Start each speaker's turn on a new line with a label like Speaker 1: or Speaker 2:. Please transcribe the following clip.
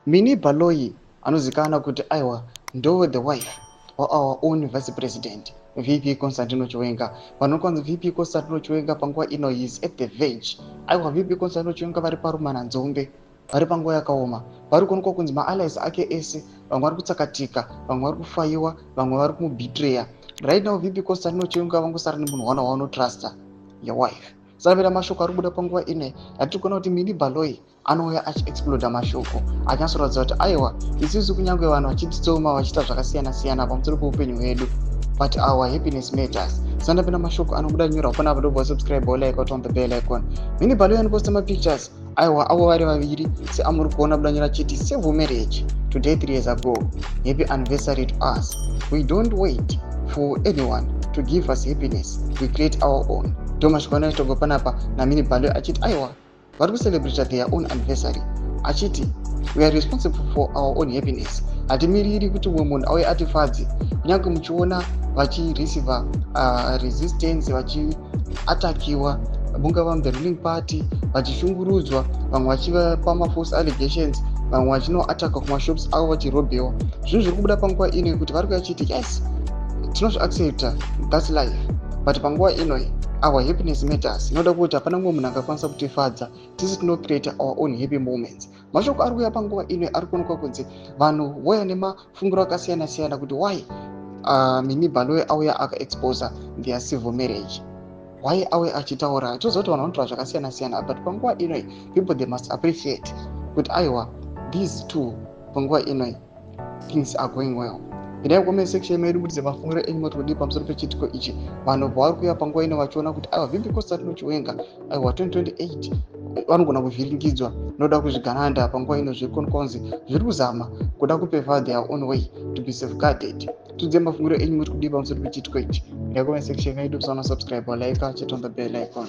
Speaker 1: Minnie Baloyi anozivikanwa kuti aiwa, ndo the wife waour own Vice President VP Constantino Chiwenga. Vanokwanzi VP Constantino Chiwenga panguva ino is at the verge. Aiwa, VP Constantino Chiwenga vari parumananzombe, vari panguva yakaoma. Vari kuonekwa kunzi maallies ake ese, vamwe vari kutsakatika, vamwe vari kufaiwa, vamwe vari kumubetreya. Right now VP Constantino Chiwenga vangosara nemunhu wana wavanotrusta, your wife. Saka mashoko ari kubuda panguva ino, hatiri kuona kuti Minnie Baloyi anouya achiexploda mashoko, achinyatsoratidza kuti aiwa, isusu kunyange vanhu vachititsoma, vachiita zvakasiyana siyana pamusoro peupenyu hwedu, but our happiness matters. Sandapinda mashoko anobuda nyora panapa, ndobva subscribe, like, on the bell icon. Minnie Baloyi anoposta mapictures, aiwa, avo vari vaviri seamuri kuona buda nyora chiti, "Civil marriage today 3 years ago. Happy anniversary to us. We don't wait for anyone to give us happiness, we create our own." Ndo mashoko anoitogwa panapa naMinnie Baloyi, achiti aiwa, vari kucelebrata their own anniversary, achiti we are responsible for our own happiness. Hatimiriri kuti umwe munhu auye atifadze. Kunyange muchiona vachireceiva resistance, vachiatakiwa, mungava muthe ruling party, vachishungurudzwa, vamwe vachivapa mafalse allegations, vamwe vachinoataka kumashops avo, vachirobhewa, zvinhu zviri kubuda panguva ino kuti vari kuyachiti yes, tinozviaccepta, that's life, but panguva inoi our happiness matters. Inoda kuti hapana mumwe munhu angakwanisa kutifadza, tisi tinocreata our own happy moments. Mashoko ari kuuya panguva ino ari kuonekwa kunzi vanhu voya nemafungiro akasiyana siyana kuti why Minnie Baloyi auya akaexposa their civil marriage, why auya achitaura. Toziva kuti vanhu vanotaura zvakasiyana siyana, but panguva inoi people, they must appreciate kuti aiwa, these two panguva inoi things are going well. Endai kucomment section medu kuti mafungiro enyu mati kudii pamusoro pechiitiko ichi. Vanhu pavari kuuya panguva ino vachiona kuti aiwa, VP Constantino Chiwenga, aiwa, 2028 vanogona kuvhiringidzwa noda kuzvigananda. Panguva ino zviri kuonekwa kunzi zviri kuzama kuda kupave their own way to be safeguarded. Tiudze mafungiro enyu muri kudii pamusoro pechiitiko ichi. Endai comment section medu, musaona subscribe, like, chit on the bell icon.